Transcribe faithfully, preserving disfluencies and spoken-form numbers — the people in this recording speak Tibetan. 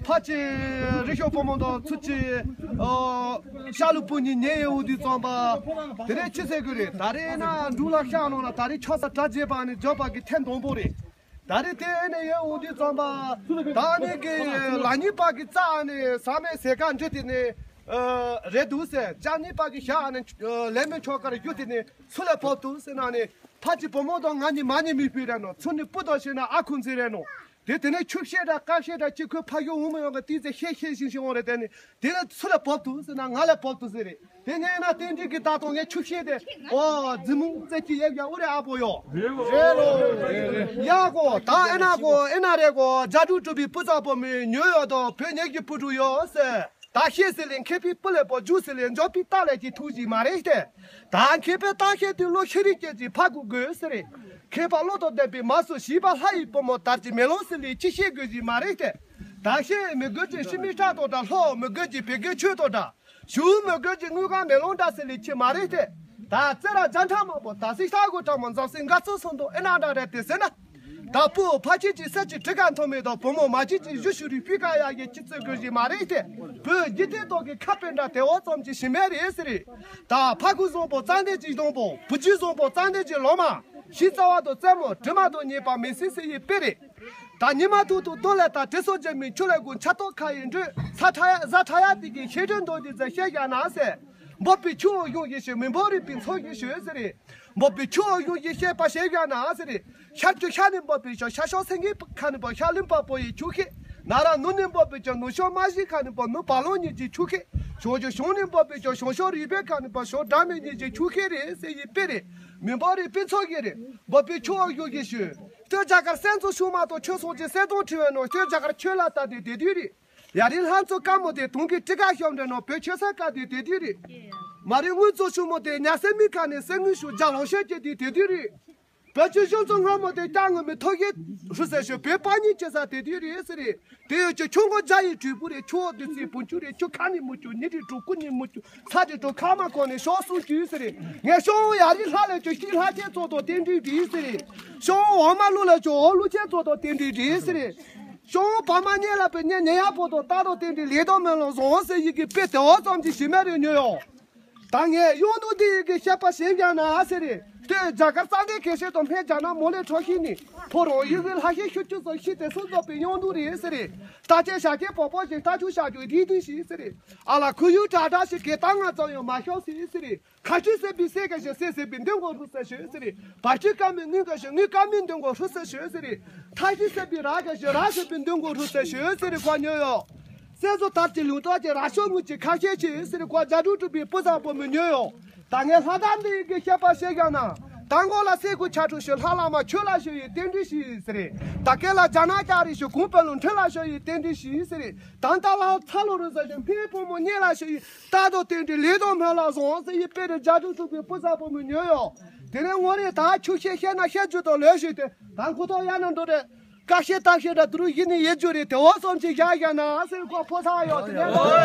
ཕ་ཅི་རི་ཤོ་བུ་མོ་དང་ཚུ་ཅི་ཨོ་ཤ་ལུ་པུ་ཉི་ཉེ་ཡེ་འུ་དུས་ཙམ་པ། དེ་རེ་ཅི་ཟེར་གི་རེད། ད་རེ་ན་འབྲུག་ལ་ཤ་ནང་ལ་ད་རེ་ཆ་ས་གྲ་རྗེས་པ་ནི་འཇོག་པ་གི་ཐེངས་དང་པོ་རེད། ད་རེ་དེ་ནས་ཡེ་འུ་དུས་ཙམ་པ། ད་ནི་གི་ལ་ཉི་པ་གི་རྩ་ནས་ས་མེད་ཟེ་ཀ་འདྲི་དེ་ནས་རེད་འདུག་ཟེར། ཅ་ཉི་པ་གི་ཞག་ནས་ལས་མི་ཆོག་ཀར་རྒྱུ་དེ་ནས་ཚུ་ལ་བབ་འདུག་ཟེར་ན་ནི། ཕ་ཅི་བུ་མོ་དང་ང་ཉི་མ་ཉི་མི་ཕི་རེ་ནོ། ཚུ་ནི་སྤུ་དང་ཤེ་ན་ཨ་ཁུ་འཛི་རེ་ནོ། དེ་དེ་ནས་ཆུ་ཤེད་དང་དཀར་ཤེད་དང་ཅི་ཁོའི་ཕ་ཡུལ་འོང་མི་ཡོང་གི་ཏི་ཙེ་ཤེད་ཤེད་བཞིན་བཞིན་འོང་རེད། དེ་ནི་དེ་ནས་ཚུ་ལ་བབ་འདུག་ཟེར་ན་ང་ལ་བབ་འདུག་ཟེར་རེད། དེ་ནས་ན་རྟེན་འབྲེལ་གྱི་ད་དུང་ངས་ཆུ་ཤེད་དེ་ཨོ་རྫི་མུ་ཙེ་ཅི་ཡབ་ཡ་འུ་རེ་ཨ་བོ་ཡོ། རེད་ལོ། ཡ་གོ་ད་ཨེ་ན་གོ་ཨེ་ན་རེ་གོ་རྒྱ་ཕྲུག་གྲུབ་པའི་སྤུ་ཚ་བུ་མོའི་ཉོ་ཡོ་དང་བོད་ཉེ་གི་སྤུ་གྲུ་ཡོ་ཟེར། ད་ཤེས་ཟེར་ལེ་མཁས་པའི་སྤུ་ལེ་པོ་རྒྱུ་ཟེར་ལེ་འཇོག་པའི་རྟ་ལས་ཀྱི་ཐུག་ཞིག་མ་རེད་དེ། ད་མཁས་པའི་རྟ་ཤེས་དུས་བློ་ཤེས་རིག་སྐྱེད་ཀྱི་ཕ་གུ་དགོས་ཟེར་རེད། མཁས་པ་བློ་དང་ལྡན་པའི་མ་སུ་ཞིག་པ་ལྷ་ཡི་བུ་མོ་དར་གྱི་མེ་ལོང་ཟེར་ལེ་ཅི་ཤེས་དགོས་ཞིག་མ་རེད་དེ། ད་ཤེས་མི་དགོས་ཀྱི་ཤི་མི་ཤ་དོ་འདྲ། ལྷོ་མི་དགོས་ཀྱི་བེ་དགོས་ཆོས་དོ་འདྲ། ཞུ་མི་དགོས་ཀྱི་དངུལ་ཁང་མེ་ལོང་འདྲ་ཟེར་ལེ་ཅི་མ་རེད་དེ། ད་རྩེ་ར་རྒྱ་ཕྲ་མང་པོ་ད་སི་ཤ་གོ་ཕྲ་མོ་འཛམ་སེང་འགའ་ཚོ་སོང་དོ་ཨེ་ན་འདྲ་རེད་དེ་ཟེར་ན། ད་བུ་ཕ་ཁྱེད་ཀྱི་སད་ཀྱི་གྲི་ཁ་མཐོ་མེད་དང་བུ་མོ་མ་ཁྱེད་ཀྱི་གཞུ་ཤུ་རི་ཕི་ཀ་ཡ་གི་སྤྱི་ཚོད་དགོས་ཞིག་མ་རེད་དེ། བོད་འཇིག་རྟེན་ཐོག་གི་ཁ་དཔེ་འདྲ་དེ་འོ་ཙམ་གྱི་ཞི་མེད་རེད་ཟེར་རེད། ད་ཕ་ཁུ་བཟང་པོ་གཙང་ལྡན་གྱི་སྡོང་པོ། བུ་རྒྱུད་བཟང་པོ་གཙང་ལྡན་གྱི་ལོ་མ། ཤི་རྩ་བ་དང་རྩེ་མོ་དྲི་མ་དང་ཉེས་པ་མེད་སྲིད་ཟེར་ཡི་དཔེ་རེད། ད་ཉི་མ་ཐུག་ཐུག་དོ་ལས་ད་དྲི་སོ་རྒྱ་མི་ཆུ་ལས་དགུ་ཆ་ཏོག་ཁ་ཡི་འགྲོས་ས་ཁྲ་ཡ་ཟ་ཁྲ་ཡ་དེ་གི་ཤེས་འདོད་འདོད་དེ་ཟ་ཤེས་ཡ་ན་ཟེར། འབོད་པའི་ཆུ་འོ་ཡོང་ཡི་ཤེས་མི་འབོད་རིག་པའི་ཚོགས་ཡི་ཤོད་ཟེར་རེད། འབོད་པའི་ཆུ་འོ་ཡོང་ཡི་ཤེས་པ་ཤེས་ཡ་ན་ཟེར་རེད། ཤར་ཆུ་ཤར་ནས་འབོད་པའི་ཤོ་ཤར་ཤོ་སེང་གེ་ཁ་ནས་འབོད་ཤར་ལིང་པ་པོ་ཡི་ཆུ་ཤེས། ན་ར་ནུ་ནས་འབོད་པའི་ཤོ་ནུ་ཤོ་མ་ཞིག་ཁ་ནས་འབོད་ནུ་བ་ལོང་ཉིད་ཀྱི་ཆུ་ཤེས། ཤོ་ཤོ་ཤོང་ནས་འབོད་པའི་ཤོ་ཤོང་ཤོ་རིག་པའི་ཁ་ནས་འབོད་ཤོ་འདྲ་མེད་ཉིད་ཀྱི་ཆུ་ཤེས་རེད་ཟེར་ཡི་དཔེ་རེད། མི་འབོད་རིག་པའི་ཚོགས་ཡི་རེད། འབོད་པའི་ཆུ་འོ་ཡོང་ཡི་ཤོད། སྟོད་རྒྱ་གར་སེམས་ཚོ་ཤུགས་མ་གཏོགས་ཆོས་སོགས་ཀྱི་སེམས་དོན་ཁྲི་བའི་ནང་སྟོད་རྒྱ་གར་ཆོས་ལ་ལྟ་དེ་དེ་དུས་རེད། ཡ་རི་ལྷ་མཚོ་དཀར་མོ་དེ་དུང་གི་ཏི་ཀ་ཤོམ་འདྲ་ནོ་བོད་ཆོས་ས་ཀ་དེ་དེ་དུས་རེད། མ་རི་དངུལ་མཚོ་ཤུ་མོ་དེ་ཉ་སེ་མི་ཁ་ནས་སེ་དངུལ་ཤུ་རྒྱ་ལོང་ཤོད་ཀྱི་དེ་དེ་དུས་རེད། བོད་ཆོས་ཤོམ་མཚོ་སྔ་མོ་དེ་ཀྱང་ངོ་མི་ཐོག་གི་ཧྲུ་སེ་ཤོད་བོད་པ་ཉིད་ཆེ་ས་དེ་དུས་རེད་ཟེར་རེད། དེ་ཡོད་ཀྱི་ཆུ་མགོ་རྒྱ་ཡི་དྲུད་པོ་རེད། ཆུ་འོག་དེ་ཚེ་བུ་ཆུ་རེད། ཆུ་ཁ་ནི་མུ་ཆུ་ཉི་དྲི་དྲུག་ཀུ་ནི་མུ་ཆུ། ཚ་དྲི་དྲུག་ཁ་མ་གོ་ནི་ཤོག་སུ་ཅུ་ཟེར་རེད། ངས་ཤོག་ཡ་རི་ལྷ་ལས་ཀྱི་ཤི་ལྷ་ཆེན་ཚོགས་དོ་རྟེན་འབྲེལ་འདྲིས་ཟེར་རེད། ཤོག་འོ་མ་ལུ་ལས་ཀྱི་འོ་ལུ་ཆེན་ཚོགས་དོ་རྟེན་འབྲེལ་འདྲིས་ཟེར་རེད། ཤོག་བ་མ་ཉེ་ལ་པའི་ཉེ་ཉེ་ཡ་པོ་དོ་ལྟ་དོ་རྟེན་འབྲེལ་ལས་དོ་མེ་ལོང་བཟང་ཟེར་ཡི་གི་དཔེ་དེ་འོ་ཙམ་གྱི་ཞི་མེ་རེ་ཉོ་ཡོང་། ད་ངས་གཡུང་དྲུང་འདི་ཡི་གི་བཤད་པ་ཞིབ་ཡང་ན་ཟེར་རེད། དེ་རྒྱ་གར་གཙང་སྡེ་དགེ་བཤེས་དང་ཕན་རྒྱ་ནག་མོ་ལས་འཕྲོ་ཤི་ནི། ཕོ་རོང་ཡུལ་གི་ལྷ་ཤེས་ཤུ་ཅུ་ཙམ་ཤི་དེ་སུ་རྫོགས་པའི་གཡུང་དྲུང་རེད་ཟེར་རེད། རྟ་ཆེན་ཞག་ཆེན་པོ་པོ་ཞིག་རྟ་ཆུ་ཞག་ཆུ་རིག་དུས་ཤི་ཟེར་རེད། ཨ་ལ་ཁུ་ཡུ་དྲག་དྲག་ཞིག་གེ་ཏང་ང་ཙམ་ཡང་མ་ཤོག་སི་ཟེར་རེད། ཁ་ཆུ་སེ་བི་སེ་ག་ཞིག་སེ་སེ་བི་མདུན་གོ་རུ་སེ་ཤོད་ཟེར་རེད། བ་ཆུ་ཀ་མི་ངུ་ག་ཞིག་ངུ་ཀ་མི་མདུན་གོ་རུ་སེ་ཤོད་ཟེར་རེད། ཐ་ཆུ་སེ་བི་ར་ག་ཞིག་ར་སེ་བི་མདུན་གོ་རུ་སེ་ཤོད་ཟེར་རེད། ཁོ་ཉོ་ཡོ། སེ་ཟོ་དར་གྱི་ལུང་ཏོག་གི་ར་ཤོ་ངུ་གྱི་ཁ་ཤས་ཆེ་ཟེར་རེད། ཁོ་རྒྱ་དྲུག་དྲུག་པའི་སྤུ་ཚ་པོ་མི་ཉོ་ཡོ། ད་ངས་ལྷ་དར་འདི་ཡི་གི་བཤད་པ་བཤད་ཀྱང་ན། ད་མགོ་ལ་སེ་གུ་ཆ་ཁྲུ་ཞིག་ལྷ་བླ་མ་ཆོས་ལ་ཞུ་ཡི་རྟེན་འབྲེལ་ཞིག་ཟེར་རེད། ད་སྐད་ལ་རྒྱ་ནག་ཀྱ་རི་ཞིག་གུང་པ་ལུ་འཕྲིན་ལ་ཞུ་ཡི་རྟེན་འབྲེལ་ཞིག་ཟེར་རེད། ད་ད་ལ་ཚ་ལོ་རུ་ཟ་ཞིག་ཕེ་ཕོ་མོ་ཉེ་ལ་ཞུ་ཡི། ད་དོ་རྟེན་འབྲེལ་ལས་དོ་མེ་ལ་བཟང་ཟེར་ཡི་དཔེ་རེ་རྒྱ་དྲུག་དྲུག་པའི་སྤུ་ཚ་པོ་མི་ཉོ་ཡོ། དེ་ནས་ངོ་རེ་ད་ཆུ་ཤེས་ཤེས་ན་ཤེས་རྒྱུ་དོ་ལོས་ཞུས་ཏེ་ད་ཁུ་ཐོག་ཡ་ན་འགྲོ་རེད། ཀ་ཤེས་ཏག་ཤེས་ར་དུ་རུ་ཡིན་ནི་ཡེ་རྒྱུ་རེད། དེ་འོ་སོམ་ཅིག་བཞག་བཞག་ན་ཟེར་ཁོ་ཕོ་ས་ཡོ། དེ་ནས་